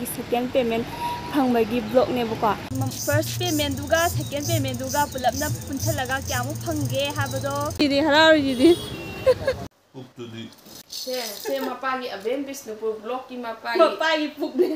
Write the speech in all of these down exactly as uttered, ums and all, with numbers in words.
Second payment ꯐꯪꯕꯒꯤ vlogꯅꯦꯕꯀꯣ꯫ First paymentꯗꯨꯒ second paymentꯗꯨꯒ ꯄꯨꯂꯞꯅ ꯄꯨꯟꯁꯜꯂꯒ ꯀꯌꯥꯃꯨꯛ ꯐꯪꯒꯦ ꯍꯥꯏꯕꯗꯣ꯫ ꯁꯤꯗꯤ ꯍꯔꯥꯎꯔꯤꯁꯤꯗꯤ꯫ ꯄꯨꯛꯇꯨꯗꯤ꯫ ꯁꯦ, ꯁꯦ ꯃꯄꯥꯒꯤ ꯑꯕꯦꯟ ꯕꯤꯁꯅꯨꯄꯨꯔ vlogꯀꯤ ꯃꯄꯥꯒꯤ꯫ ꯃꯄꯥꯒꯤ ꯄꯨꯛꯅꯦ꯫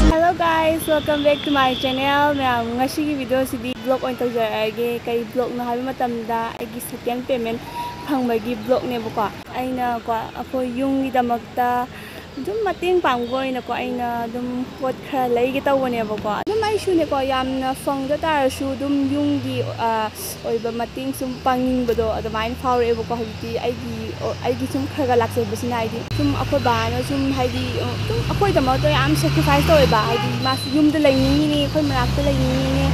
Hello guys, welcome back to my channel. ꯃꯌꯥꯝ, ꯉꯁꯤꯒꯤ videoꯁꯤꯗꯤ vlog ꯑꯣꯏꯅ ꯇꯧꯖꯔꯛꯑꯒꯦ꯫ ꯀꯩ vlogꯅꯣ ꯍꯥꯏꯕ ꯃꯇꯝꯗ, ꯑꯩꯒꯤ second payment ꯐꯪꯕꯒꯤ vlogꯅꯦꯕꯀꯣ꯫ ꯑꯩꯅꯀꯣ, ꯑꯩꯈꯣꯏ ꯌꯨꯝꯒꯤꯗꯃꯛꯇ ꯑꯗꯨꯝ ꯃꯇꯦꯡ ꯄꯥꯡꯕ ꯑꯣꯏꯅꯀꯣ, ꯑꯩꯅ ꯑꯗꯨꯝ ꯄꯣꯠ ꯈꯔ ꯂꯩꯒꯦ ꯇꯧꯕꯅꯦꯕꯀꯣ꯫ ꯑꯗꯨꯝ ꯑꯩꯁꯨꯅꯦꯀꯣ, ꯌꯥꯝꯅ ꯐꯪꯗ ꯇꯥꯔꯁꯨ ꯑꯗꯨꯝ ꯌꯨꯝꯒꯤ, ꯑ, ꯑꯣꯏꯕ ꯃꯇꯦꯡ ꯁꯨꯝ ꯄꯥꯡꯅꯤꯡꯕꯗꯣ ꯑꯗꯨꯃꯥꯏꯅ ꯐꯥꯎꯔꯛꯑꯦꯕꯀꯣ꯫ ꯍꯧꯖꯤꯛꯇꯤ ꯑꯩꯒꯤ, ꯑꯩꯒꯤ ꯁꯨꯝ ꯈꯔ ꯈꯔ ꯂꯥꯛꯆꯕꯁꯤꯅ, ꯍꯥꯏꯗꯤ ꯁꯨꯝ ꯑꯩꯈꯣꯏ ꯕꯥꯅ ꯁꯨꯝ, ꯍꯥꯏꯗꯤ, ꯑ, ꯁꯨꯝ ꯑꯩꯈꯣꯏꯗꯃꯛꯇ ꯌꯥꯝ sacrifice ꯇꯧꯋꯦꯕ꯫ ꯍꯥꯏꯗꯤ ꯃꯥꯁꯨ ꯌꯨꯝꯗ ꯂꯩꯅꯤꯡꯉꯤꯅꯦ, ꯑꯩꯈꯣꯏ ꯃꯅꯥꯛꯇ ꯂꯩꯅꯤꯡꯉꯤꯅꯦ꯫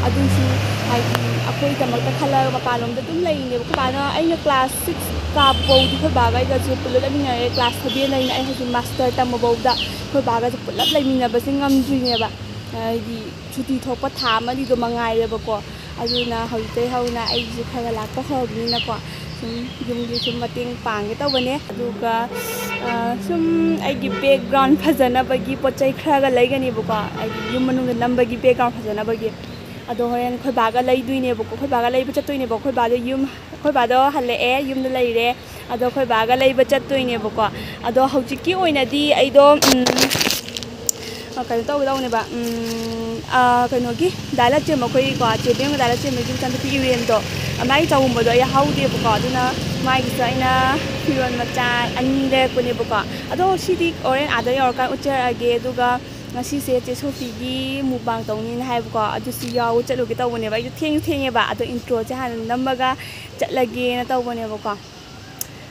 ꯑꯗꯨꯁꯨ ꯍꯥꯏꯗꯤ ꯑꯩꯈꯣꯏꯗꯃꯛꯇ ꯈꯜꯂꯒ ꯃꯄꯥꯟꯂꯣꯝꯗ ꯑꯗꯨꯝ ꯂꯩꯔꯤꯅꯦꯕ꯫ ꯑꯩꯈꯣꯏ ꯕꯥꯅ, ꯑꯩꯅ class six ꯀꯥꯕ ꯐꯥꯎꯗꯤ ꯑꯩꯈꯣꯏ ꯕꯥꯒ ꯑꯩꯒꯁꯦ ꯄꯨꯂꯞ ꯂꯩꯃꯤꯟꯅꯔꯦ꯫ Class seven ꯗꯩꯅ ꯑꯩ ꯍꯧꯖꯤꯛ master ꯇꯝꯕ ꯐꯥꯎꯗ ꯑꯩꯈꯣꯏ ꯕꯥꯒꯁꯦ ꯄꯨꯂꯞ ꯂꯩꯃꯤꯟꯅꯕꯁꯦ ꯉꯝꯗ꯭ꯔꯤꯅꯦꯕ꯫ ꯍꯥꯏꯗꯤ ꯁꯨꯇꯤ ꯊꯣꯛꯄ ꯊꯥ ꯑꯃꯅꯤꯗꯣ ꯃꯉꯥꯏꯔꯦꯕꯀꯣ꯫ ꯑꯗꯨꯅ ꯍꯧꯖꯤꯛꯇꯩ ꯍꯧꯅ ꯑꯩꯁꯨ ꯈꯔ ꯈꯔ ꯂꯥꯛꯄ ꯍꯧꯔꯕꯅꯤꯅꯀꯣ, ꯁꯨꯝ ꯌꯨꯝꯒꯤ ꯁꯨꯝ ꯃꯇꯦꯡ ꯄꯥꯡꯒꯦ ꯇꯧꯕꯅꯦ꯫ ꯑꯗꯨꯒ, ꯑ, ꯁꯨꯝ ꯑꯩꯒꯤ background ꯐꯖꯅꯕꯒꯤ ꯄꯣꯠ ꯆꯩ ꯈꯔꯒ ꯂꯩꯒꯅꯦꯕꯀꯣ, ꯍꯥꯏꯗꯤ ꯌꯨꯝ ꯃꯅꯨꯡꯗ ꯅꯝꯕꯒꯤ background ꯐꯖꯅꯕꯒꯤ꯫ ꯑꯗꯣ ꯍꯣꯔꯦꯟ ꯑꯩꯈꯣꯏ ꯕꯥꯒ ꯂꯩꯗꯣꯏꯅꯦꯕꯀꯣ, ꯑꯩꯈꯣꯏ ꯕꯥꯒ ꯂꯩꯕ ꯆꯠꯇꯣꯏꯅꯦꯕ꯫ ꯑꯩꯈꯣꯏ ꯕꯥꯗꯣ ꯌꯨꯝ, ꯑꯩꯈꯣꯏ ꯕꯥꯗꯣ ꯍꯜꯂꯛꯑꯦ, ꯌꯨꯝꯗ ꯂꯩꯔꯦ꯫ ꯑꯗꯣ ꯑꯩꯈꯣꯏ ꯕꯥꯒ ꯂꯩꯕ ꯆꯠꯇꯣꯏꯅꯦꯕꯀꯣ꯫ ꯑꯗꯣ ꯍꯧꯖꯤꯛꯀꯤ ꯑꯣꯏꯅꯗꯤ ꯑꯩꯗꯣ, ꯎꯝ, ꯑ, ꯀꯩꯅꯣ ꯇꯧꯒꯦ ꯇꯧꯕꯅꯦꯕ, ꯎꯝ, ꯑ, ꯀꯩꯅꯣꯒꯤ, ꯗꯥ ꯂꯟꯆꯦꯟꯕ, ꯑꯩꯈꯣꯏꯒꯤꯀꯣ, ꯆꯦ ꯕꯦꯝꯒ ꯗꯥ ꯂꯟꯆꯦꯟꯕꯒꯤ ꯃꯆꯥꯅꯨꯄꯤ ꯏꯔꯦꯟꯗꯣ, ꯃꯥꯒꯤ ꯆꯥꯛꯎꯝꯕꯗꯣ ꯑꯩ ꯍꯧꯗꯦꯕꯀꯣ꯫ ꯑꯗꯨꯅ ꯃꯥꯒꯤꯁꯨ ꯑꯩꯅ ꯐꯤꯔꯣꯜ ꯃꯆꯥ ꯑꯅꯤ ꯂꯩꯔꯛꯄꯅꯦꯕꯀꯣ꯫ ꯑꯗꯣ ꯁꯤꯗꯤ ꯍꯣꯔꯦꯟ ꯑꯥꯗ ꯌꯧꯔꯀꯥꯟꯗ ꯎꯠꯆꯔꯛꯑꯒꯦ꯫ ꯑꯗꯨꯒ ꯉꯁꯤꯁꯦ ꯆꯦ ꯁꯣꯐꯤꯒꯤ mukbang ꯇꯧꯅꯤꯅ ꯍꯥꯏꯕꯀꯣ, ꯑꯗꯨꯁꯨ ꯌꯥꯎꯕ ꯆꯠꯂꯨꯒꯦ ꯇꯧꯕꯅꯦꯕ꯫ ꯑꯩꯗꯣ ꯊꯦꯡꯁꯨ ꯊꯦꯡꯉꯦꯕ, ꯑꯗꯣ introꯁꯦ ꯍꯥꯟꯅ ꯅꯝꯃꯒ ꯆꯠꯂꯒꯦꯅ ꯇꯧꯕꯅꯦꯕꯀꯣ꯫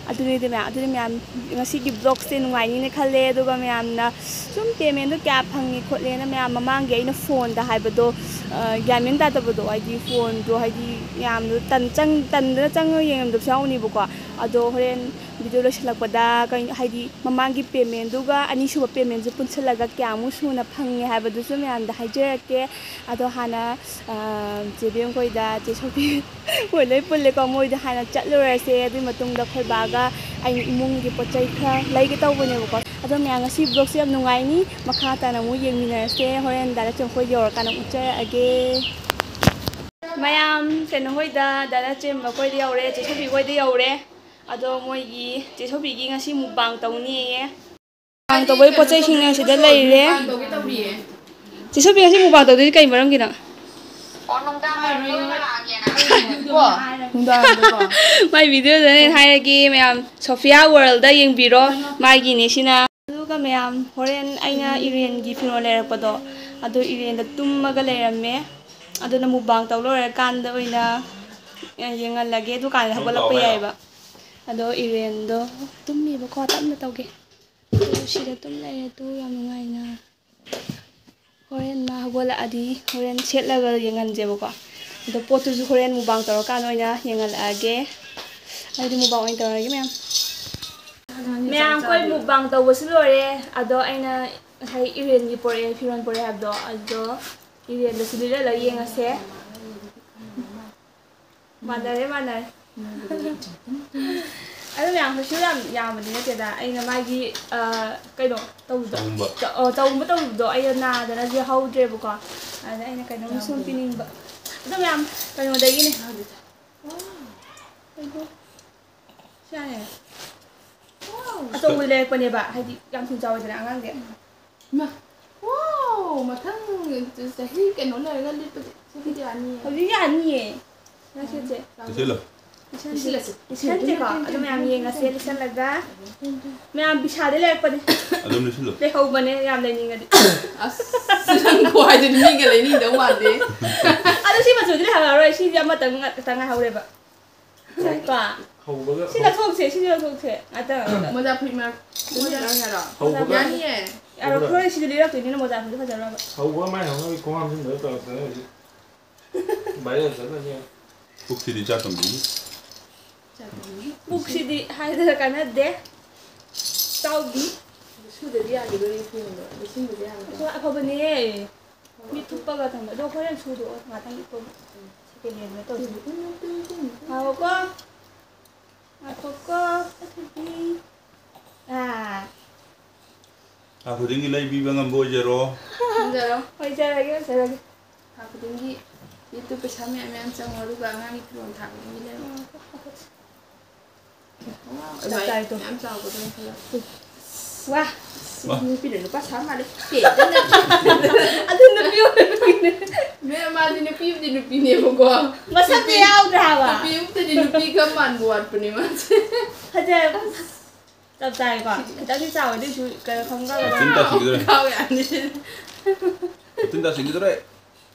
ꯑꯗꯨꯅꯤꯗꯤ ꯃꯌꯥꯝ, ꯑꯗꯨꯗꯤ ꯃꯌꯥꯝ, ꯉꯁꯤꯒꯤ vlogꯁꯦ ꯅꯨꯡꯉꯥꯏꯅꯤꯅ ꯈꯜꯂꯦ꯫ ꯑꯗꯨꯒ ꯃꯌꯥꯝꯅ ꯁꯨꯝ paymentꯗꯣ ꯀꯌꯥ ꯐꯪꯉꯤ ꯈꯣꯠꯂꯦꯅ ꯃꯌꯥꯝ ꯃꯃꯥꯡꯒꯤ ꯑꯩꯅ phoneꯗ ꯍꯥꯏꯕꯗꯣ, ꯑ, ꯒ꯭ꯌꯥꯟ ꯃꯦꯟ ꯇꯥꯗꯕꯗꯣ, ꯍꯥꯏꯗꯤ phoneꯗꯣ, ꯍꯥꯏꯗꯤ ꯃꯌꯥꯝꯗꯣ ꯇꯟ-, ꯆꯪ-, ꯇꯟꯗꯅ ꯆꯪꯉꯒ ꯌꯦꯡꯉꯝꯗꯕꯁꯨ ꯌꯥꯎꯅꯤꯕꯀꯣ꯫ ꯑꯗꯣ ꯍꯣꯔꯦꯟ ꯚꯤꯗꯤꯑꯣ ꯂꯣꯏꯁꯤꯜꯂꯛꯄꯗ ꯀꯩ-, ꯍꯥꯏꯗꯤ ꯃꯃꯥꯡꯒꯤ ꯄꯦꯃꯦꯟꯗꯨꯒ ꯑꯅꯤꯁꯨꯕ ꯄꯦꯃꯦꯟꯁꯦ ꯄꯨꯟꯁꯤꯜꯂꯒ ꯀꯌꯥꯃꯨꯛ ꯁꯨꯅ ꯐꯪꯉꯦ ꯍꯥꯏꯕꯗꯨꯁꯨ ꯃꯌꯥꯝꯗ ꯍꯥꯏꯖꯔꯛꯀꯦ꯫ ꯑꯗꯣ ꯍꯥꯟꯅ, ꯑ, ꯆꯦ ꯕꯦꯝ ꯈꯣꯏꯗ, ꯆꯦ ꯁꯣꯐꯤ ꯍꯣꯏ, ꯂꯣꯏ ꯄꯨꯜꯂꯦꯀꯣ꯫ ꯃꯣꯏꯗ ꯍꯥꯟꯅ ꯆꯠꯂꯨꯔꯁꯦ꯫ ꯑꯗꯨꯒꯤ ꯃꯇꯨꯡꯗ ꯑꯩꯈꯣꯏ ꯕꯥꯒ ꯑꯩ ꯏꯃꯨꯡꯒꯤ ꯄꯣꯠ ꯆꯩ ꯈꯔ ꯂꯩꯒꯦ ꯇꯧꯕꯅꯦꯕꯀꯣ꯫ ꯑꯗꯣ ꯃꯌꯥꯝ, ꯉꯁꯤ ꯕ꯭ꯂꯣꯒꯁꯦ ꯌꯥꯝ ꯅꯨꯡꯉꯥꯏꯅꯤ꯫ ꯃꯈꯥ ꯇꯥꯅ ꯑꯃꯨꯛ ꯌꯦꯡꯃꯤꯟꯅꯔꯁꯦ꯫ ꯍꯣꯔꯦꯟ ꯗꯥ ꯂꯟꯆꯦꯝꯕ ꯈꯣꯏ ꯌꯧꯔꯀꯥꯟꯗ ꯑꯃꯨꯛ ꯎꯠꯆꯔꯛꯑꯒꯦ꯫ ꯃꯌꯥꯝ, ꯀꯩꯅꯣ ꯍꯣꯏꯗ, ꯗꯥ ꯂꯟꯆꯦꯝꯕ ꯈꯣꯏꯗ ꯌꯧꯔꯦ, ꯆꯦ ꯁꯣꯐꯤ ꯈꯣꯏꯗ ꯌꯧꯔꯦ꯫ ꯑꯗꯣ ꯃꯣꯏꯒꯤ ꯆꯦ ꯁꯣꯐꯤꯒꯤ ꯉꯁꯤ ꯃꯨꯛꯕꯥꯡ ꯇꯧꯅꯤꯌꯦ꯫ ꯃꯨꯛꯕꯥꯡ ꯇꯧꯕꯒꯤ ꯄꯣꯠ ꯆꯩꯁꯤꯡ ꯑꯁꯤꯗ ꯂꯩꯔꯦ꯫ ꯆꯦ ꯁꯣꯐꯤ, ꯉꯁꯤ ꯃꯨꯛꯕꯥꯡ ꯇꯧꯗꯣꯏꯁꯦ ꯀꯩ ꯃꯔꯝꯒꯤꯅꯣ? ꯅꯨꯡꯗꯥꯡꯗꯀꯣ꯫ ꯃꯥꯏ ꯚꯤꯗꯤꯑꯣꯗꯅꯦ ꯍꯥꯏꯔꯒꯦ ꯃꯌꯥꯝ, ꯁꯣꯐꯤꯌꯥ ꯋꯥꯔꯜꯗ ꯌꯦꯡꯕꯤꯔꯣ, ꯃꯥꯒꯤꯅꯦ ꯁꯤꯅ꯫ ꯑꯗꯨꯒ ꯃꯌꯥꯝ, ꯍꯣꯔꯦꯟ ꯑꯩꯅ ꯏꯔꯦꯟꯒꯤ ꯐꯤꯔꯣꯜ ꯂꯩꯔꯛꯄꯗꯣ, ꯑꯗꯨ ꯏꯔꯦꯟꯗ ꯇꯨꯝꯃꯒ ꯂꯩꯔꯝꯃꯦ꯫ ꯑꯗꯨꯅ ꯃꯨꯛꯕꯥꯡ ꯇꯧ ꯂꯣꯏꯔꯀꯥꯟꯗ ꯑꯣꯏꯅ ꯌꯦꯡꯍꯜꯂꯒꯦ, ꯑꯗꯨꯀꯥꯟꯗ ꯍꯧꯒꯠꯂꯛꯄ ꯌꯥꯏꯑꯕ꯫ ꯑꯗꯣ ꯏꯔꯦꯟꯗꯣ ꯇꯨꯝꯃꯤꯕꯀꯣ, ꯇꯞꯅ ꯇꯧꯒꯦ꯫ ꯑꯗꯨ ꯁꯤꯗ ꯇꯨꯝ ꯂꯩꯔꯦ, ꯇꯨ ꯌꯥꯝ ꯅꯨꯡꯉꯥꯏꯅ꯫ ꯍꯣꯔꯦꯟ ꯃꯥ ꯍꯧꯒꯠꯂꯛꯑꯗꯤ ꯍꯣꯔꯦꯟ ꯁꯦꯠꯂꯒ ꯌꯦꯡꯍꯟꯁꯦꯕꯀꯣ꯫ ꯑꯗꯣ ꯄꯣꯠꯇꯨꯁꯨ ꯍꯣꯔꯦꯟ ꯃꯨꯛꯕꯥꯡ ꯇꯧꯔꯀꯥꯟꯗ ꯑꯣꯏꯅ ꯌꯦꯡꯍꯜꯂꯛꯑꯒꯦ꯫ ꯑꯩꯗꯤ ꯃꯨꯛꯕꯥꯡ ꯑꯣꯏꯅ ꯇꯧꯔꯒꯦ ꯃꯌꯥꯝ꯫ ꯃꯌꯥꯝ, ꯑꯩꯈꯣꯏ ꯃꯨꯛꯕꯥꯡ ꯇꯧꯕꯁꯨ ꯂꯣꯏꯔꯦ꯫ ꯑꯗꯣ ꯑꯩꯅ ꯉꯁꯥꯏ ꯏꯔꯦꯟꯒꯤ ꯄꯣꯔꯛꯑꯦ, ꯐꯤꯔꯣꯜ ꯄꯣꯔꯛꯑꯦ ꯍꯥꯏꯕꯗꯣ, ꯑꯗꯣ ꯏꯔꯦꯟꯗꯁꯨ ꯂꯤꯠꯍꯜꯂꯒ ꯌꯦꯡꯉꯁꯦ꯫ ꯃꯥꯟꯅꯔꯦ, ꯃꯥꯟꯅꯔꯦ꯫ ꯑꯗꯨ ꯃꯌꯥꯝ ꯀꯩꯁꯨ ꯌꯥꯝ ꯌꯥꯝꯕꯗꯤ ꯅꯠꯇꯦꯗ꯫ ꯑꯩꯅ ꯃꯥꯒꯤ, ꯑ, ꯀꯩꯅꯣ ꯇꯧꯕꯗꯣ, ꯆꯥꯎꯝꯕ꯫ ꯆ-, ꯑ, ꯆꯥꯎꯝꯕ ꯇꯧꯕꯗꯣ ꯑꯩꯅ ꯅꯥꯗꯅꯁꯨ ꯍꯧꯗ꯭ꯔꯦꯕꯀꯣ꯫ ꯑꯗ ꯑꯩꯅ ꯀꯩꯅꯣꯝ ꯁꯨꯝ ꯄꯤꯅꯤꯡꯕ꯫ ꯑꯗꯣ ꯃꯌꯥꯝ ꯀꯩꯅꯣꯗꯒꯤꯅꯦ꯫ ꯀꯩꯅꯣ? ꯁꯤ ꯌꯥꯅꯤ꯫ ꯑꯆꯧꯕ ꯂꯩꯔꯛꯄꯅꯦꯕ, ꯍꯥꯏꯗꯤ ꯌꯥꯝ ꯊꯨꯅ ꯆꯥꯎꯋꯦꯗꯅ ꯑꯉꯥꯡꯗꯤ꯫ ꯏꯃꯥ, ꯋꯥꯎ, ꯃꯊꯪ ꯆꯍꯤ ꯀꯩꯅꯣ ꯂꯩꯔꯒ ꯂꯤꯠꯄꯗꯤ ꯁꯤꯗꯤ ꯌꯥꯅꯤꯌꯦ꯫ ꯍꯧꯖꯤꯛ ꯌꯥꯅꯤꯌꯦ꯫ ꯅꯪ ꯁꯦꯠꯁꯦ꯫ ꯂꯤꯠꯁꯤꯜꯂꯣ꯫ ꯂꯤꯠꯁꯟꯁꯦ꯫ ꯂꯤꯠꯁꯜꯂꯁꯤ꯫ ꯂꯤꯠꯁꯟꯁꯦꯀꯣ꯫ ꯑꯗꯨ ꯃꯌꯥꯝ ꯌꯦꯡꯉꯁꯦ, ꯂꯤꯠꯁꯜꯂꯒ꯫ ꯃꯌꯥꯝ ꯕꯤꯁꯥꯜꯗꯩ ꯂꯩꯔꯛꯄꯅꯦ꯫ ꯑꯗꯨꯝ ꯂꯤꯠꯁꯜꯂꯣ꯫ ꯂꯩꯍꯧꯕꯅꯦ, ꯌꯥꯝ ꯂꯩꯅꯤꯡꯉꯗꯤ꯫ ꯑꯁ, ꯅꯪ ꯈꯨꯍꯥꯏꯗꯨꯗꯤ ꯃꯤꯒ ꯂꯩꯅꯤꯡꯗꯧ ꯃꯥꯟꯗꯦ꯫ ꯑꯗꯣ ꯁꯤ ꯃꯆꯨꯗꯤ ꯂꯩꯍꯧꯔꯔꯣꯏ, ꯁꯤꯗꯤ ꯑꯃꯇꯪ ꯉꯥꯛꯇ ꯉꯥꯏꯍꯧꯔꯦꯕ꯫ ꯀꯣ? ꯍꯧꯕꯒ ꯁꯤ ꯂꯧꯊꯣꯛꯁꯦ, ꯁꯤꯁꯨ ꯂꯧꯊꯣꯛꯁꯦ꯫ ꯉꯥꯛꯇꯪ, ꯉꯥꯛꯇꯪ꯫ ꯃꯣꯖꯥ ꯐꯨꯔꯤꯠ ꯃꯔꯛ-, ꯃꯣꯖꯥ ꯍꯧꯕꯒ ꯌꯥꯅꯤꯌꯦ꯫ ꯌꯥꯔꯣꯏ, ꯍꯧꯕꯒ ꯈꯣꯏ ꯁꯤꯗꯤ ꯂꯤꯔꯛꯇꯣꯏꯅꯤꯅ ꯃꯣꯖꯥ ꯐꯨꯔꯤꯠ ꯐꯖꯔꯣꯏꯕ꯫ ꯍꯧꯕꯒ ꯃꯥꯏ ꯍꯧꯅꯕꯤ ꯈꯣꯡ ꯍꯥꯝꯖꯤꯟꯕꯗꯣ ꯇꯧꯔꯛꯇꯅ ꯍꯧꯖꯤꯛ viral ꯆꯠꯂꯅꯤ꯫ ꯄꯨꯛꯁꯤꯗꯤ ꯆꯥꯛ ꯇꯨꯝꯕꯤꯅꯤ꯫ ꯄꯨꯛꯁꯤꯗꯤ ꯍꯥꯏꯗꯅ ꯀꯥꯟꯅꯗꯦ꯫ ꯆꯥꯎꯕꯤ꯫ ꯁꯨꯗꯗꯤ ꯌꯥꯈꯤꯗꯣꯔꯤ ꯐꯤꯔꯣꯟꯗꯣ, ꯂꯤꯁꯤꯡꯗꯗꯤ ꯌꯥꯈꯤꯗꯣꯔꯤ꯫ ꯑꯩꯈꯣꯏ ꯑꯐꯕꯅꯦ꯫ ꯃꯤꯠ ꯊꯨꯞꯄꯒ ꯊꯝꯕ꯫ ꯑꯗꯣ ꯍꯣꯔꯦꯟ ꯁꯨꯗꯣꯛꯑꯣ, ꯉꯥꯛꯇꯪ ꯏꯀꯣ꯫ ꯁꯦꯀꯦꯟ ꯍꯦꯟꯗ ꯇꯧꯁꯤ꯫ ꯉꯥꯏꯈꯣꯀꯣ꯫ ꯉꯥꯏꯈꯣꯀꯣ꯫ ꯑꯗꯨꯗꯤ꯫ ꯑꯥ꯫ ꯊꯥ ꯈꯨꯗꯤꯡꯒꯤ ꯂꯩꯕꯤꯕ ꯉꯝꯕ ꯑꯣꯏꯖꯔꯣ꯫ ꯉꯝꯖꯔꯣ꯫ ꯑꯣꯏꯖꯔꯒꯦ, ꯑꯣꯏꯖꯔꯒꯦ꯫ ꯊꯥ ꯈꯨꯗꯤꯡꯒꯤ ꯌꯨꯇꯨꯕ ꯄꯩꯁꯥ ꯃꯌꯥꯝ ꯃꯌꯥꯝ ꯆꯪꯉꯣ, ꯑꯗꯨꯒ ꯑꯉꯥꯡꯒꯤ ꯐꯤꯔꯣꯜ ꯊꯥ ꯈꯨꯗꯤꯡꯒꯤ ꯂꯩꯔꯣ꯫ ꯆꯞ ꯆꯥꯏꯗꯣ꯫ ꯌꯥꯝ ꯆꯥꯎꯕꯗꯣ ꯑꯣꯏꯅ ꯈꯜꯂꯣ꯫ ꯋꯥ꯫ ꯋꯥ꯫ ꯅꯨꯄꯤꯅ ꯅꯨꯄꯥ ꯁꯥ ꯃꯥꯜꯂꯦ꯫ ꯄꯦꯟꯗꯅ꯫ ꯑꯗꯨ ꯅꯨꯄꯤ ꯑꯣꯏꯕꯒꯤꯅꯦ꯫ ꯃꯦꯝ, ꯃꯥꯗꯤ ꯅꯨꯄꯤꯕꯨꯗꯤ ꯅꯨꯄꯤꯅꯦꯕꯀꯣ꯫ ꯃꯁꯛꯇꯤ ꯅꯨꯄꯤ-, ꯌꯥꯎꯗ꯭ꯔꯦ ꯍꯥꯏꯕ꯫ ꯅꯨꯄꯤ ꯑꯃꯠꯇꯗꯤ ꯅꯨꯄꯤ ꯈꯔ ꯃꯥꯟꯕ ꯋꯥꯠꯄꯅꯦ ꯃꯥꯁꯦ꯫ ꯐꯖꯩ꯫ ꯆꯞ ꯆꯥꯏꯀꯣ꯫ ꯈꯤꯇꯪꯗꯤ ꯆꯥꯎꯋꯦ, ꯑꯗꯨꯏꯁꯨ ꯀꯩꯅꯣ ꯈꯪꯒꯗꯕ꯫ ꯃꯆꯤꯟ ꯇꯥꯁꯤꯟꯈꯤꯗꯣꯔꯦ꯫ ꯈꯥꯎ ꯌꯥꯅꯤ꯫ ꯃꯆꯤꯟ ꯇꯥꯁꯤꯟꯈꯤꯗꯣꯔꯦ꯫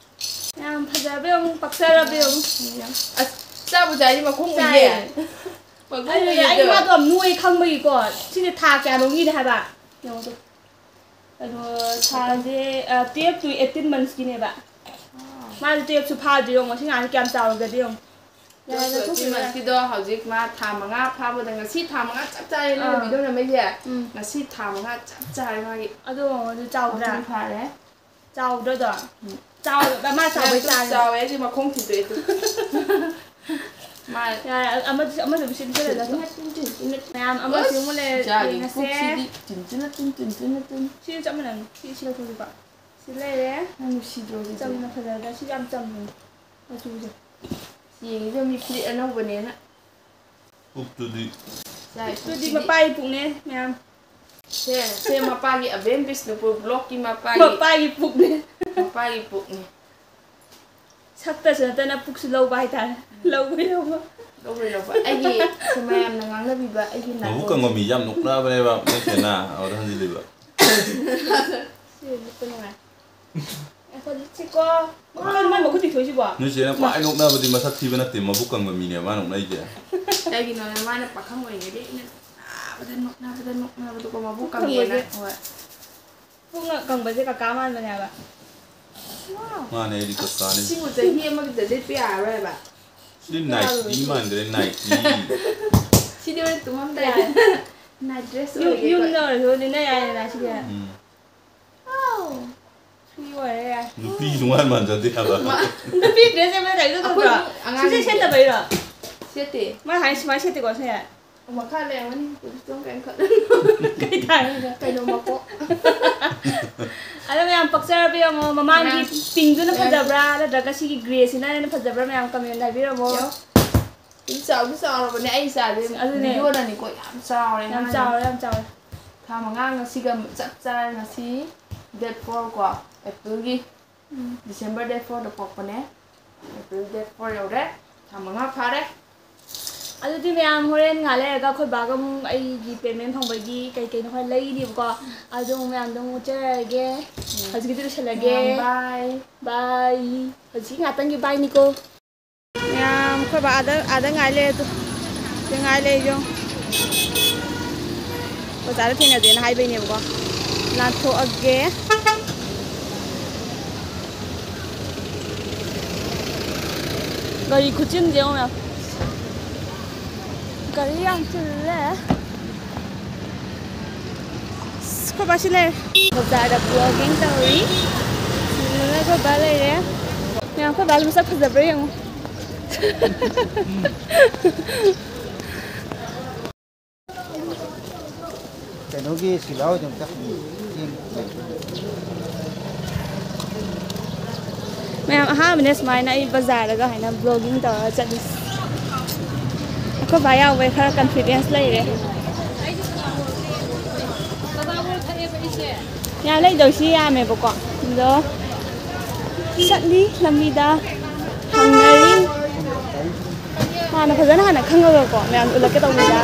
ꯌꯥꯝ ꯐꯖꯕ ꯌꯦꯡꯉꯨ, ꯄꯛꯆꯔꯕ ꯌꯦꯡꯉꯨ꯫ ꯑꯁ, ꯆꯥꯕꯨ ꯆꯥꯏꯗꯤ ꯃꯈꯣꯡ ꯎꯏꯌꯦ꯫ ꯆꯥꯏꯌꯦ꯫ ꯃꯈꯣꯡ ꯑꯗꯨꯅꯦ, ꯑꯩ ꯎꯏꯌꯦ꯫ ꯃꯥꯗꯣ ꯌꯥꯝ ꯅꯣꯏ ꯈꯪꯕꯒꯤꯀꯣ, ꯁꯤꯁꯦ ꯊꯥ ꯀꯌꯥꯅꯣꯝꯒꯤꯅꯦ ꯍꯥꯏꯕ꯫ ꯌꯦꯡꯉꯨ ꯇꯨ꯫ ꯑꯗꯣ ꯊꯥꯁꯦ, ꯑ, twelve to eighteen monthsꯀꯤꯅꯦꯕ꯫ ꯑꯥ꯫ ꯃꯥꯁꯦ twelveꯁꯨ ꯐꯥꯗ꯭ꯔꯤ ꯌꯦꯡꯉꯣ, ꯁꯤ ꯉꯥꯁꯦ ꯀꯌꯥꯝ ꯆꯥꯎꯔꯒꯦꯗꯣ ꯌꯦꯡꯉꯣ꯫ ꯌꯥꯔꯦ, ꯌꯥꯔꯦ, ꯌꯥꯔꯦ꯫ Twelve to eightꯀꯤꯗꯣ ꯍꯧꯖꯤꯛ ꯃꯥ ꯊꯥ ꯃꯉꯥ ꯐꯥꯕꯗ, ꯉꯁꯤ ꯊꯥ ꯃꯉꯥ ꯆꯞ ꯆꯥꯔꯦ ꯅꯪꯅ ꯑꯥ꯫ Video ꯅꯝꯃꯛꯏꯁꯦ꯫ ꯎꯝ꯫ ꯉꯁꯤ ꯊꯥ ꯃꯉꯥ ꯆꯞ ꯆꯥꯔꯦ ꯃꯥꯒꯤ꯫ ꯑꯗꯣ, ꯑꯗꯨ ꯆꯥꯎꯗ꯭ꯔꯥ? ꯃꯄꯨꯡ ꯐꯥꯔꯦ꯫ ꯆꯥꯎꯗ꯭ꯔꯣ ꯑꯗꯣ? ꯎꯝ꯫ ꯆꯥꯎ-, ꯃꯥ ꯆꯥꯎꯕꯩ ꯃꯥ ꯆꯥꯔꯦ꯫ ꯆꯥꯎꯋꯦ, ꯑꯩꯗꯤ ꯃꯈꯣꯡ ꯊꯤꯟꯗꯣꯛꯑꯦ ꯑꯗꯨ꯫ ꯃꯥ ꯌꯥꯔꯦ, ꯑꯃꯗꯨꯁꯨ, ꯑꯃꯗꯨꯁꯨ ꯁꯤ ꯄꯤꯁꯜꯂꯦ, ꯇꯤꯟ ꯇꯤꯟ ꯇꯤꯟ ꯇꯤꯟ꯫ ꯃꯌꯥꯝ ꯑꯃ ꯁꯤ ꯑꯃꯨꯛ ꯂꯩꯔꯦ, ꯏꯆꯥꯒꯤ ꯌꯦꯡꯉꯁꯦ꯫ ꯄꯨꯛꯁꯤꯗꯤ ꯇꯤꯟ ꯇꯤꯟ ꯇꯤꯟ ꯇꯤꯟ ꯇꯤꯟ꯫ ꯁꯤ ꯆꯞ ꯃꯥꯟꯅꯩ꯫ ꯁꯤ, ꯁꯤ ꯂꯧꯊꯣꯛꯁꯤꯀꯣ꯫ ꯁꯤ ꯂꯩꯔꯦ꯫ ꯅꯪ ꯅꯨꯡꯁꯤꯗ꯭ꯔꯣ ꯁꯤꯗꯤ? ꯆꯝꯅ ꯐꯖꯗ꯭ꯔꯥ? ꯁꯤ ꯌꯥꯝ ꯆꯝꯃꯦ ꯃꯆꯨꯁꯦ꯫ ꯌꯦꯡꯉꯤꯗꯣ ꯃꯤ ꯐꯨꯔꯤꯠ ꯑꯅꯧꯕꯅꯦꯅ꯫ ꯄꯨꯛꯇꯨꯗꯤ꯫ ꯁꯦ, ꯑꯗꯨꯗꯤ ꯄꯨꯛꯁꯤꯗꯤ ꯃꯄꯥꯒꯤ ꯄꯨꯛꯅꯦ ꯃꯌꯥꯝ꯫ ꯁꯦ, ꯁꯦ ꯃꯄꯥꯒꯤ ꯑꯕꯦꯝ ꯕꯤꯁꯅꯨꯄꯨꯔ blockꯀꯤ ꯃꯄꯥꯒꯤ, ꯃꯄꯥꯒꯤ ꯄꯨꯛꯅꯦ꯫ ꯃꯄꯥꯒꯤ ꯄꯨꯛꯅꯦ꯫ ꯁꯛꯇꯁꯨ ꯅꯠꯇꯅ ꯄꯨꯛꯁꯨ ꯂꯧꯕ ꯍꯥꯏꯇꯥꯔꯦ꯫ ꯎꯝ꯫ ꯂꯧꯕꯩ ꯂꯧꯕ꯫ ꯂꯧꯕꯩ ꯂꯧꯕ꯫ ꯑꯩꯒꯤ ꯁꯦ ꯃꯌꯥꯝꯅ ꯉꯥꯡꯅꯕꯤꯕ ꯑꯩꯒꯤ ꯃꯕꯨꯛ ꯅꯥꯇꯣꯟꯁꯦ꯫ ꯀꯪꯕ ꯃꯤ ꯌꯥꯝ ꯅꯣꯛꯅꯕꯅꯦꯕ, ꯅꯣꯏ ꯆꯦꯅ ꯑꯗꯨꯗ ꯍꯟꯖꯤꯜꯂꯤꯕ꯫ ꯁꯤ ꯂꯤꯠꯄ ꯅꯨꯡꯉꯥꯏ꯫ ꯉꯥꯏꯈꯣ, ꯂꯤꯠꯁꯤꯀꯣ꯫ ꯀꯩꯅꯣ ꯃꯥꯏ ꯃꯈꯨꯠ ꯇꯤꯡꯊꯣꯛꯏꯁꯤꯕꯣ? ꯅꯣꯏ ꯆꯦꯅ ꯈ꯭ꯋꯥꯏ ꯅꯣꯛꯅꯕꯗꯤ ꯃꯁꯛ ꯊꯤꯕ ꯅꯠꯇꯦ, ꯃꯕꯨꯛ ꯀꯪꯕ ꯃꯤꯅꯦ ꯃꯥ ꯅꯣꯛꯅꯩꯁꯦ꯫ ꯀꯩꯒꯤꯅꯣꯅ ꯃꯥꯅ ꯄꯥꯈꯪ ꯑꯣꯏꯔꯤꯉꯩꯗꯒꯤ ꯑꯩꯅ ꯅꯣꯛꯅꯕꯗ, ꯅꯣꯛꯅꯕꯗ, ꯅꯣꯛꯅꯕꯗꯀꯣ ꯃꯕꯨꯛ ꯄꯨꯛ ꯀꯪꯉꯦꯅ꯫ ꯀꯪꯕꯁꯦ꯫ ꯍꯣꯏ꯫ ꯄꯨꯛ ꯀꯪꯕꯁꯦ ꯀꯀꯥ ꯃꯥꯟꯕꯅꯦ ꯍꯥꯏꯕ꯫ ꯃꯥꯅꯦ, ꯑꯩꯗꯤ ꯀꯀꯥꯅꯤ꯫ ꯁꯤꯕꯨ ꯆꯍꯤ ꯑꯃꯒꯤꯗ ꯂꯤꯠꯄ ꯌꯥꯔꯔꯣꯏ ꯍꯥꯏꯕ꯫ ꯁꯤ ꯅꯥꯏꯇꯤ ꯃꯥꯟꯗ꯭ꯔꯦ, ꯅꯥꯏꯇꯤ꯫ ꯁꯤꯗꯤ ꯍꯣꯔꯦꯟ ꯇꯨꯝꯃꯝꯗꯥꯏꯗ ꯅꯥꯏꯠ ꯗ꯭ꯔꯦꯁ ꯌꯨꯝ- ꯑꯣꯏꯒꯦꯀꯣ꯫ ꯌꯨꯝꯗ ꯑꯣꯏꯔꯁꯨ ꯂꯤꯠꯅ ꯌꯥꯏꯗꯅ ꯁꯤꯗꯤ꯫ ꯎꯝ꯫ ꯑꯥꯎ꯫ ꯁꯤ ꯑꯣꯏꯔꯦ ꯌꯥꯏ꯫ ꯅꯨꯄꯤ ꯁꯨꯡꯃꯥꯟ ꯃꯥꯟꯖꯗꯦ ꯍꯥꯏꯕ꯫ ꯃꯥ- ꯅꯨꯄꯤ ꯗ꯭ꯔꯦꯁ ꯁꯦꯠꯄ ꯇꯥꯏꯞꯇ ꯑꯩꯈꯣꯏ ꯇꯧꯗ꯭ꯔꯣ? ꯑꯉꯥꯡ ꯁꯤꯁꯦ ꯁꯦꯠꯇꯕꯩꯔꯣ? ꯁꯦꯠꯇꯦ꯫ ꯃꯥ ꯍꯥꯏ ꯁꯨꯃꯥꯏꯅ ꯁꯦꯠꯇꯦꯀꯣ ꯁꯦ꯫ ꯃꯈꯥ ꯂꯩꯔꯝꯒꯅꯤ, ꯄꯨꯂꯤꯁ ꯇꯣꯡ ꯀꯔꯤꯝ ꯈꯠꯅꯅꯨ꯫ ꯀꯩ ꯊꯥꯏ ꯍꯥꯏꯅꯣ? ꯀꯩꯅꯣ ꯃꯀꯣꯛ꯫ ꯑꯗꯣ ꯃꯌꯥꯝ ꯄꯛꯆꯔꯕ ꯌꯦꯡꯉꯣ, ꯃꯃꯥꯡꯒꯤ ꯃꯌꯥꯝ ꯄꯤꯡꯗꯨꯅ ꯃꯌꯥꯝ ꯐꯖꯕ꯭ꯔꯥ ꯅꯠꯇ꯭ꯔꯒ ꯁꯤꯒꯤ ꯒ꯭ꯔꯦꯁꯤꯅ ꯍꯦꯟꯅ ꯐꯖꯕ꯭ꯔꯥ? ꯃꯌꯥꯝ ꯀꯃꯦꯟ ꯍꯥꯏꯕꯤꯔꯝꯃꯣ꯫ ꯌꯦꯡꯉꯣ꯫ ꯑꯗꯨꯝ ꯆꯥꯎꯗꯤ ꯆꯥꯎꯔꯕꯅꯦ ꯑꯩ ꯏꯆꯥꯁꯦ꯫ ꯑꯗꯨꯅꯦ꯫ ꯚꯤꯗꯤꯑꯣꯗꯅꯤꯀꯣ ꯌꯥꯝ ꯆꯥꯎꯔꯦ ꯌꯥꯝ ꯑꯉꯥꯡꯁꯦ꯫ ꯆꯥꯎꯔꯦ, ꯌꯥꯝ ꯆꯥꯎꯔꯦ꯫ ꯊꯥ ꯃꯉꯥ ꯉꯁꯤꯒ ꯆꯞ ꯆꯥꯔꯦ, ꯉꯁꯤ ꯗꯦꯠ ꯐꯣꯔ ꯀꯣ, ꯑꯦꯄ꯭ꯔꯤꯜꯒꯤ꯫ ꯎꯝ꯫ ꯗꯤꯁꯦꯝꯕꯔ ꯗꯦꯠ ꯐꯣꯔꯗ ꯄꯣꯛꯄꯅꯦ꯫ ꯑꯦꯄ꯭ꯔꯤꯜ ꯗꯦꯠ ꯐꯣꯔ ꯌꯧꯔꯦ꯫ ꯊꯥ ꯃꯉꯥ ꯐꯥꯔꯦ꯫ ꯑꯗꯨꯗꯤ ꯃꯌꯥꯝ ꯍꯣꯔꯦꯟ ꯉꯥꯏꯍꯥꯛ ꯂꯩꯔꯒ ꯑꯩꯈꯣꯏ ꯕꯥꯒ ꯑꯃꯨꯛ ꯑꯩꯒꯤ ꯄꯦꯃꯦꯟ ꯐꯪꯕꯒꯤ ꯀꯩ ꯀꯩꯅꯣ ꯈꯔ ꯂꯩꯅꯦꯕꯀꯣ꯫ ꯑꯗꯨ ꯑꯃꯨꯛ ꯃꯌꯥꯝꯗꯣ ꯑꯃꯨꯛ ꯎꯠꯆꯔꯛꯑꯒꯦ꯫ ꯎꯝ꯫ ꯍꯧꯖꯤꯛꯀꯤꯗꯤ ꯂꯣꯏꯁꯤꯜꯂꯒꯦ꯫ ꯃꯌꯥꯝ bye꯫ Bye꯫ ꯍꯧꯖꯤꯛ ꯉꯥꯛꯇꯪꯒꯤ byeꯅꯤꯀꯣ꯫ ꯃꯌꯥꯝ ꯑꯩꯈꯣꯏ ꯕꯥ ꯑꯥꯗ, ꯑꯥꯗ ꯉꯥꯏ ꯂꯩꯔꯦ ꯑꯗꯨ꯫ ꯁꯤ ꯉꯥꯏ ꯂꯩꯔꯦ ꯌꯦꯡꯉꯣ꯫ ꯑꯣꯖꯥꯗ ꯊꯦꯡꯅꯁꯦꯅ ꯍꯥꯏꯕꯩꯅꯦꯕꯀꯣ꯫ ꯂꯥꯟꯊꯣꯛꯑꯒꯦ꯫ ꯒꯥꯔꯤ ꯈꯨꯆꯤꯟꯁꯦ ꯌꯦꯡꯉꯣ ꯃꯌꯥꯝ꯫ ꯒꯥꯔꯤ ꯌꯥꯝ ꯆꯤꯜꯂꯦ꯫ ꯑꯁ, ꯑꯩꯈꯣꯏ ꯕꯥꯁꯤ ꯂꯩꯔꯦ꯫ ꯕꯖꯥꯔꯗ vlogging ꯇꯧꯔꯤ꯫ ꯑꯗꯨꯅ ꯑꯩꯈꯣꯏ ꯕꯥ ꯂꯩꯔꯦ꯫ ꯃꯌꯥꯝ, ꯑꯩꯈꯣꯏ ꯕꯥꯁꯤ ꯃꯁꯛ ꯐꯖꯕ꯭ꯔꯥ ꯌꯦꯡꯉꯨ꯫ ꯀꯩꯅꯣꯒꯤ ꯁꯤꯂꯥ ꯍꯣꯏꯗꯣ ꯑꯝꯇ ꯌꯦꯡ-, ꯃꯌꯥꯝ, ꯑꯍꯥꯟꯕꯅꯦ ꯁꯨꯃꯥꯏꯅ ꯑꯩ ꯕꯖꯥꯔꯗꯒ ꯍꯥꯏꯅ vlogging ꯇꯧꯔꯒ ꯆꯠꯂꯤꯁꯦ꯫ ꯑꯩꯈꯣꯏ ꯕꯥ ꯌꯥꯎꯕꯩ ꯈꯔ confidence ꯂꯩꯔꯦ꯫ ꯌꯥ ꯂꯩꯗꯧꯁꯤ ꯌꯥꯝꯃꯦꯕꯀꯣ꯫ ꯑꯗꯣ ꯆꯠꯂꯤ ꯂꯝꯕꯤꯗ ꯍꯪꯅꯔꯤ꯫ ꯍꯥꯟꯅ ꯐꯖꯅ ꯍꯥꯟꯅ ꯈꯪꯉꯒꯀꯣ ꯃꯌꯥꯝ ꯎꯠꯂꯛꯀꯦ ꯇꯧꯕꯅꯤꯗ꯫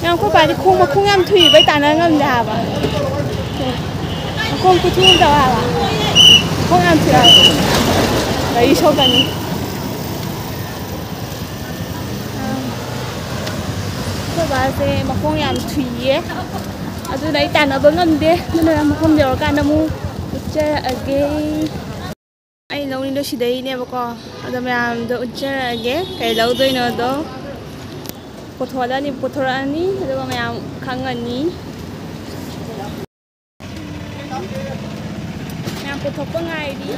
ꯌꯥꯝ ꯑꯩꯈꯣꯏ ꯄꯥꯗꯤ ꯈꯣꯡ ꯃꯈꯣꯡ ꯌꯥꯝ ꯊꯨꯏꯕꯩ ꯇꯥꯟꯅ ꯉꯝꯗꯦ ꯍꯥꯏꯕ꯫ ꯃꯈꯣꯡ ꯈꯨꯊꯨ ꯑꯃ ꯇꯧꯋꯦ ꯍꯥꯏꯕ꯫ ꯃꯈꯣꯡ ꯌꯥꯝ ꯊꯨꯏ ꯍꯥꯏꯕ꯫ ꯒꯥꯔꯤ ꯁꯣꯛꯀꯅꯤ꯫ ꯑꯩꯈꯣꯏ ꯕꯥꯁꯦ ꯃꯈꯣꯡ ꯌꯥꯝ ꯊꯨꯏꯌꯦ꯫ ꯑꯗꯨꯅ ꯑꯩ ꯇꯥꯟꯅꯕ ꯉꯝꯗꯦ꯫ ꯑꯗꯨꯅ ꯃꯐꯝ ꯌꯧꯔꯀꯥꯟꯗ ꯑꯃꯨꯛ ꯎꯠꯆꯔꯛꯑꯒꯦ꯫ ꯑꯩ ꯂꯧꯅꯤꯡꯗꯣ ꯁꯤꯗꯩꯅꯦꯕꯀꯣ꯫ ꯑꯗꯣ ꯃꯌꯥꯝꯗꯣ ꯎꯠꯆꯔꯛꯑꯒꯦ ꯀꯩ ꯂꯧꯗꯣꯏꯅꯣꯗꯣ꯫ ꯄꯨꯊꯣꯛꯂꯛꯑꯅꯤ, ꯄꯨꯊꯣꯔꯛꯑꯅꯤ, ꯑꯗꯨꯒ ꯃꯌꯥꯝ ꯈꯪꯉꯅꯤ꯫ ꯃꯌꯥꯝ ꯄꯨꯊꯣꯛꯄ ꯉꯥꯏꯔꯤ꯫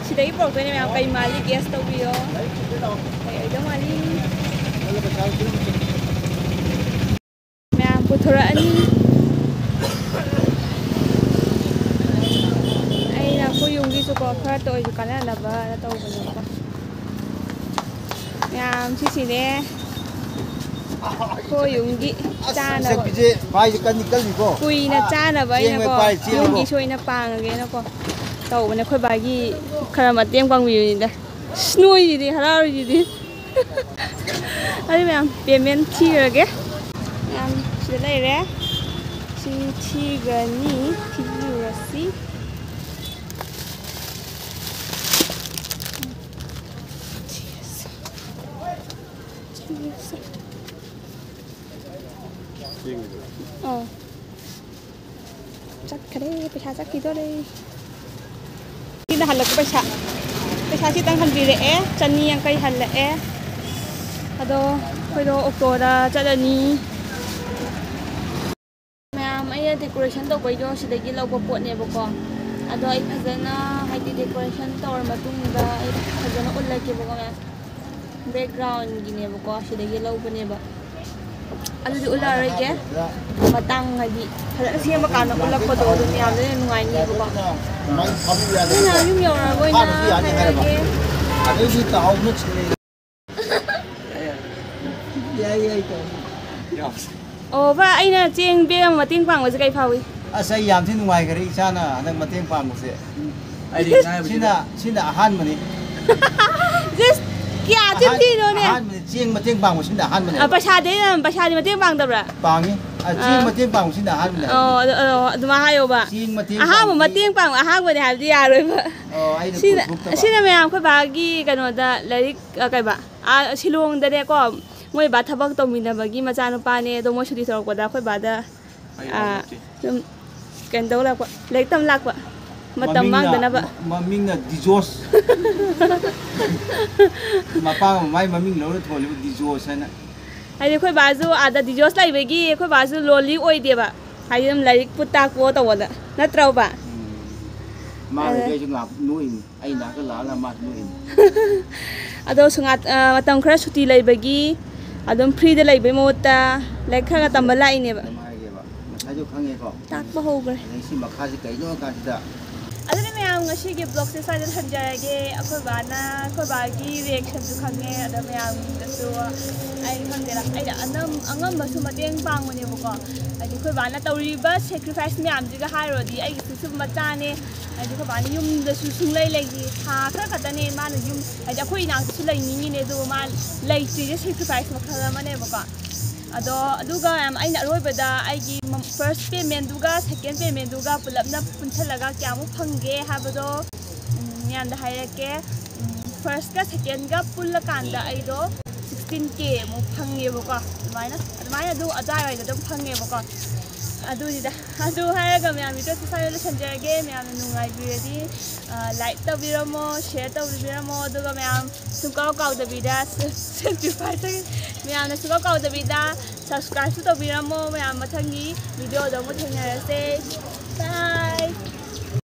ꯁꯤꯗꯒꯤ ꯄꯨꯔꯛꯇꯣꯏꯅꯦ ꯃꯌꯥꯝ꯫ ꯀꯩ ꯃꯥꯜꯂꯤ? Guess ꯇꯧꯕꯤꯌꯣ꯫ ꯀꯩ ꯑꯣꯏꯗꯧ ꯃꯥꯜꯂꯤ? ꯃꯌꯥꯝ ꯄꯨꯊꯣꯔꯛꯑꯅꯤ꯫ ꯑꯩꯅ ꯑꯩꯈꯣꯏ ꯌꯨꯝꯒꯤꯁꯨꯀꯣ ꯈꯔꯇ ꯑꯣꯏꯁꯨ ꯀꯥꯟꯅꯅꯕꯅ ꯇꯧꯕꯅꯦꯕꯀꯣ꯫ ꯃꯌꯥꯝ ꯁꯤꯁꯤꯅꯦ ꯑꯩꯈꯣꯏ ꯌꯨꯝꯒꯤ ꯆꯥꯅꯕ꯫ ꯃꯁꯛꯀꯤꯁꯦ ꯚꯥꯏꯁꯦ ꯀꯟꯗꯤ ꯀꯜꯂꯤꯀꯣ꯫ ꯀꯨꯏꯅ ꯆꯥꯅꯕ ꯆꯦꯡ ꯑꯩꯅꯀꯣ ꯃꯄꯥꯏ ꯆꯦꯡ ꯌꯨꯝꯒꯤꯁꯨ ꯑꯣꯏꯅ ꯄꯥꯡꯉꯒꯦꯅꯀꯣ ꯇꯧꯕꯅꯦ꯫ ꯑꯩꯈꯣꯏ ꯕꯥꯒꯤ ꯈꯔ ꯃꯇꯦꯡ ꯄꯥꯡꯕꯤꯕꯅꯤꯗ꯫ ꯑꯁ, ꯅꯣꯏꯁꯤꯗꯤ ꯍꯔꯥꯎꯔꯤꯁꯤꯗꯤ꯫ ꯑꯗꯨ ꯃꯌꯥꯝ payment ꯊꯤꯔꯒꯦ꯫ ꯃꯌꯥꯝ ꯁꯤꯗ ꯂꯩꯔꯦ꯫ ꯁꯤ ꯊꯤꯒꯅꯤ꯫ ꯊꯤꯔꯨꯔꯁꯤ꯫ ꯊꯤꯔꯁꯤ꯫ ꯊꯤꯔꯁꯤ꯫ ꯑꯧ꯫ ꯆꯠꯈꯔꯦ, ꯄꯩꯁꯥ ꯆꯠꯈꯤꯗꯣꯔꯦ꯫ ꯁꯤꯅ ꯍꯜꯂꯛꯄ ꯄꯩꯁꯥ꯫ ꯄꯩꯁꯥ ꯈꯤꯇꯪ ꯍꯟꯕꯤꯔꯛꯑꯦ, ꯆꯅꯤ ꯌꯥꯡꯈꯩ ꯍꯜꯂꯛꯑꯦ꯫ ꯑꯗꯣ ꯑꯩꯈꯣꯏꯗꯣ ꯑꯣꯛꯇꯣꯗ ꯆꯠꯂꯅꯤ꯫ ꯃꯌꯥꯝ, ꯑꯩꯅ decoration ꯇꯧꯕꯩꯗꯣ ꯁꯤꯗꯒꯤ ꯂꯧꯕ ꯄꯣꯠꯅꯦꯕꯀꯣ꯫ ꯑꯗꯣ ꯑꯩ ꯐꯖꯅ, ꯍꯥꯏꯗꯤ, decoration ꯇꯧꯔ ꯃꯇꯨꯡꯗ ꯑꯩ ꯐꯖꯅ ꯎꯠꯂꯛꯀꯦꯕꯀꯣ ꯃꯌꯥꯝ꯫ Background ꯒꯤꯅꯦꯕꯀꯣ, ꯁꯤꯗꯒꯤ ꯂꯧꯕꯅꯦꯕ꯫ ꯑꯗꯨꯗꯤ ꯎꯠꯂꯛꯑꯔꯣꯏꯒꯦ꯫ ꯃꯇꯥꯡ, ꯍꯥꯏꯗꯤ, ꯐꯖꯅ ꯁꯦꯝꯃꯀꯥꯟꯗ ꯎꯠꯂꯛꯄꯗꯣ ꯑꯗꯨꯝ ꯌꯥꯝꯅ ꯅꯨꯡꯉꯥꯏꯅꯤꯕꯀꯣ꯫ ꯑꯗꯨꯅ ꯌꯨꯝ ꯌꯧꯔꯛꯑꯕ ꯑꯣꯏꯅ ꯍꯥꯏꯔꯒꯦ꯫ ꯑꯗꯩꯗꯤ ꯇꯥꯍꯧꯅ ꯆꯤꯡꯅꯩ꯫ ꯌꯥꯏ, ꯌꯥꯏ, ꯇꯧ꯫ ꯑꯣ, ꯚꯥꯏ, ꯑꯩꯅ ꯆꯦꯡ bag ꯑꯃ ꯃꯇꯦꯡ ꯄꯥꯡꯕꯁꯦ ꯀꯩ ꯐꯥꯎꯏ? ꯑꯁ, ꯑꯩ ꯌꯥꯝ ꯊꯤ ꯅꯨꯡꯉꯥꯏꯈꯔꯦ ꯏꯆꯥꯅ ꯍꯟꯗꯛ ꯃꯇꯦꯡ ꯄꯥꯡꯕꯁꯦ꯫ ꯑꯩꯗꯤ ꯉꯥꯏꯕꯁꯤꯗ ꯁꯤꯅ, ꯁꯤꯅ ꯑꯍꯥꯟꯕꯅꯤ꯫ ꯖꯁ ꯀꯌꯥ ꯆꯤꯟ ꯑꯍꯥꯟ-, ꯊꯤꯅꯣꯅꯦ? ꯑꯍꯥꯟꯕꯅꯤ, ꯆꯦꯡ ꯃꯇꯦꯡ ꯄꯥꯡꯕꯁꯤꯅ ꯑꯍꯥꯟꯕꯅꯦ꯫ ꯑ, ꯄꯩꯁꯥꯗꯤ, ꯑ, ꯄꯩꯁꯥꯗꯤ ꯃꯇꯦꯡ ꯄꯥꯡꯗꯕ꯭ꯔꯥ? ꯄꯥꯡꯉꯤ꯫ ꯑ, ꯆꯦꯡ ꯑꯥ꯫ ꯃꯇꯦꯡ ꯄꯥꯡꯕꯁꯤꯅ ꯑꯍꯥꯟꯕꯅꯦ꯫ ꯑꯣ, ꯑꯗꯨ, ꯑꯗꯨ, ꯑꯗꯨꯃꯥꯏꯅ ꯍꯥꯏꯌꯣꯕ꯫ ꯆꯦꯡ ꯃꯇꯦꯡ ꯑꯍꯥꯟꯕ ꯄꯥꯡꯕꯒꯤ ꯃꯇꯦꯡ ꯄꯥꯡꯕ ꯑꯍꯥꯟꯕꯅꯦ ꯍꯥꯏꯕꯗꯤ ꯌꯥꯔꯣꯏꯕ꯫ ꯑꯣ, ꯑꯩꯅ ꯁꯤꯅ, ꯄꯨꯊꯣꯛꯇꯕ꯫ ꯁꯤꯅ ꯃꯌꯥꯝ ꯑꯩꯈꯣꯏ ꯕꯥꯒꯤ ꯀꯩꯅꯣꯗ ꯂꯥꯏꯔꯤꯛ, ꯑ, ꯀꯩꯕ? ꯑꯥ, ꯁꯤꯂꯣꯡꯗꯅꯦꯀꯣ, ꯃꯣꯏ ꯕꯥ ꯊꯕꯛ ꯇꯧꯃꯤꯟꯅꯕꯒꯤ ꯃꯆꯥꯅꯨꯄꯥꯅꯦ, ꯑꯗꯣ ꯃꯣꯏ ꯁꯨꯇꯤ ꯊꯣꯛꯂꯛꯄꯗ ꯑꯩꯈꯣꯏ ꯕꯥꯗ, ꯑꯩ ꯑꯥ, ꯌꯥꯎꯔꯛꯀꯦ꯫ ꯑꯗꯨꯝ ꯀꯩꯅꯣ ꯇꯧ ꯂꯥꯛꯄ, ꯂꯥꯏꯔꯤꯛ ꯇꯝ ꯂꯥꯛꯄ, ꯃꯇꯝ ꯃꯃꯤꯡꯅ- ꯃꯥꯡꯗꯅꯕ꯫ ꯃ- ꯃꯃꯤꯡꯅ ꯗꯤꯖꯣꯁ꯫ ꯃꯄꯥ ꯃꯃꯥꯏ ꯃꯃꯤꯡ ꯂꯧꯔ ꯊꯣꯜꯂꯤꯕ ꯗꯤꯖꯣꯁ ꯍꯥꯏꯅ꯫ ꯍꯥꯏꯗꯤ ꯑꯩꯈꯣꯏ ꯕꯥꯁꯨ ꯑꯥꯗ ꯗꯤꯖꯣꯁ ꯂꯩꯕꯒꯤ ꯑꯩꯈꯣꯏ ꯕꯥꯁꯨ ꯂꯣꯟꯂꯤ ꯑꯣꯏꯗꯦꯕ, ꯍꯥꯏꯗꯤ ꯑꯗꯨꯝ ꯂꯥꯏꯔꯤꯛꯄꯨ ꯇꯥꯛꯄꯣ ꯇꯧꯕꯗ, ꯅꯠꯇ꯭ꯔꯣ ꯕꯥ? ꯎꯝ꯫ ꯃꯥꯅꯗꯤ ꯑꯩꯁꯨ ꯉꯥꯏꯍꯥꯛ ꯅꯣꯛꯏꯅꯤ, ꯑꯩ ꯅꯥꯛꯇ ꯂꯥꯛꯑꯒ ꯃꯥꯁꯨ ꯅꯣꯛꯏꯅꯤ꯫ ꯑꯗꯣ ꯁꯨꯡꯉꯥ-, ꯑ, ꯃꯇꯝ ꯈꯔ ꯁꯨꯇꯤ ꯂꯩꯕꯒꯤ ꯑꯗꯨꯝ ꯐ꯭ꯔꯤꯗ ꯂꯩꯕꯩ ꯃꯍꯨꯠꯇ ꯂꯥꯏꯔꯤꯛ ꯈꯔ ꯈꯔ ꯇꯝꯕ ꯂꯥꯛꯏꯅꯦꯕ꯫ ꯑꯗꯨꯝ ꯍꯥꯏꯔꯒꯦꯕ, ꯉꯁꯥꯏꯁꯨ ꯈꯪꯉꯦꯀꯣ꯫ ꯇꯥꯛꯄ ꯍꯧꯈ꯭ꯔꯦ꯫ ꯑꯗꯩ ꯁꯤ ꯃꯈꯥꯁꯤ ꯀꯩꯅꯣ ꯍꯥꯏ ꯀꯥꯟꯁꯤꯗ ꯑꯗꯨꯅ ꯃꯌꯥꯝ, ꯉꯁꯤꯒꯤ ꯕ꯭ꯂꯣꯒꯁꯦ ꯁ꯭ꯋꯥꯏꯗ ꯊꯝꯖꯔꯒꯦ꯫ ꯑꯩꯈꯣꯏ ꯕꯥꯅ, ꯑꯩꯈꯣꯏ ꯕꯥꯒꯤ ꯔꯤꯌꯦꯛꯁꯟꯁꯨ ꯈꯪꯉꯦ, ꯑꯗ ꯃꯌꯥꯝꯗꯁꯨ ꯑꯩ ꯈꯪꯗꯦꯗ, ꯑꯩꯅ ꯑꯅꯝ-, ꯑꯉꯝꯕꯁꯨ ꯃꯇꯦꯡ ꯄꯥꯡꯕꯅꯦꯕꯀꯣ꯫ ꯍꯥꯏꯗꯤ ꯑꯩꯈꯣꯏ ꯕꯥꯅ ꯇꯧꯔꯤꯕ ꯁꯦꯀ꯭ꯔꯤꯐꯥꯏꯁ ꯃꯌꯥꯝꯁꯤꯒ ꯍꯥꯏꯔꯨꯔꯗꯤ ꯑꯩꯒꯤꯁꯨ ꯁꯨꯝ ꯃꯆꯥꯅꯦ꯫ ꯍꯥꯏꯗꯤ ꯑꯩꯈꯣꯏ ꯕꯥꯅ ꯌꯨꯝꯗꯁꯨ ꯁꯨꯡꯂꯩ ꯂꯩꯇꯦ, ꯊꯥ ꯈꯔ ꯈꯛꯇꯅꯦ ꯃꯥꯅ ꯌꯨꯝ, ꯍꯥꯏꯗꯤ ꯑꯩꯈꯣꯏ ꯏꯅꯥꯛꯇꯁꯨ ꯂꯩꯅꯤꯡꯉꯤꯅꯦ, ꯑꯗꯨꯕꯨ ꯃꯥ ꯂꯩꯇ꯭ꯔꯤꯁꯦ ꯁꯦꯀ꯭ꯔꯤꯐꯥꯏꯁ ꯃꯈꯜ ꯑꯃꯅꯦꯕꯀꯣ꯫ ꯑꯗꯣ ꯑꯗꯨꯒ ꯌꯥꯝ, ꯑꯩꯅ ꯑꯔꯣꯏꯕꯗ ꯑꯩꯒꯤ ꯐꯥꯔꯁ ꯄꯦꯃꯦꯟꯗꯨꯒ ꯁꯦꯀꯦꯟ ꯄꯦꯃꯦꯟꯗꯨꯒ ꯄꯨꯂꯞꯅ ꯄꯨꯟꯁꯤꯜꯂꯒ ꯀꯌꯥꯃꯨꯛ ꯐꯪꯒꯦ ꯍꯥꯏꯕꯗꯣ, ꯎꯝ, ꯃꯌꯥꯝꯗ ꯍꯥꯏꯔꯛꯀꯦ꯫ ꯐꯥꯔꯁꯀ ꯁꯦꯀꯦꯟꯒ ꯄꯨꯜꯂꯀꯥꯟꯗ ꯑꯩꯗꯣ ꯁꯤꯛꯁꯇꯤꯟ ꯀꯦ ꯑꯃꯨꯛ ꯐꯪꯉꯦꯕꯀꯣ꯫ ꯑꯗꯨꯃꯥꯏꯅ, ꯑꯗꯨꯃꯥꯏꯅ ꯑꯗꯨ ꯑꯗꯨꯋꯥꯏꯋꯥꯏꯗ ꯑꯗꯨꯝ ꯐꯪꯉꯦꯕꯀꯣ꯫ ꯑꯗꯨꯅꯤꯗ꯫ ꯑꯗꯨ ꯍꯥꯏꯔꯒ ꯃꯌꯥꯝ, ꯚꯤꯗꯤꯑꯣꯁꯦ ꯁ꯭ꯋꯥꯏꯗ ꯂꯣꯏꯁꯤꯟꯖꯔꯒꯦ꯫ ꯃꯌꯥꯝꯅ ꯅꯨꯡꯉꯥꯏꯕꯤꯔꯗꯤ, ꯑ, ꯂꯥꯏꯛ ꯇꯧꯕꯤꯔꯝꯃꯣ, ꯁꯤꯌꯔ ꯇꯧꯕꯤꯔꯝꯃꯣ, ꯑꯗꯨꯒ ꯃꯌꯥꯝ ꯁꯨꯡꯀꯥꯎ ꯀꯥꯎꯗꯕꯤꯗ ꯁꯕꯁꯀ꯭ꯔꯥꯏꯕ, ꯃꯌꯥꯝꯅ ꯁꯨꯡꯀꯥꯎ ꯀꯥꯎꯗꯕꯤꯗ ꯁꯕꯁꯀ꯭ꯔꯥꯏꯕꯁꯨ ꯇꯧꯕꯤꯔꯝꯃꯣ꯫ ꯃꯌꯥꯝ ꯃꯊꯪꯒꯤ ꯚꯤꯗꯤꯑꯣꯗ ꯑꯃꯨꯛ ꯊꯦꯡꯅꯔꯁꯦ꯫ Bye꯫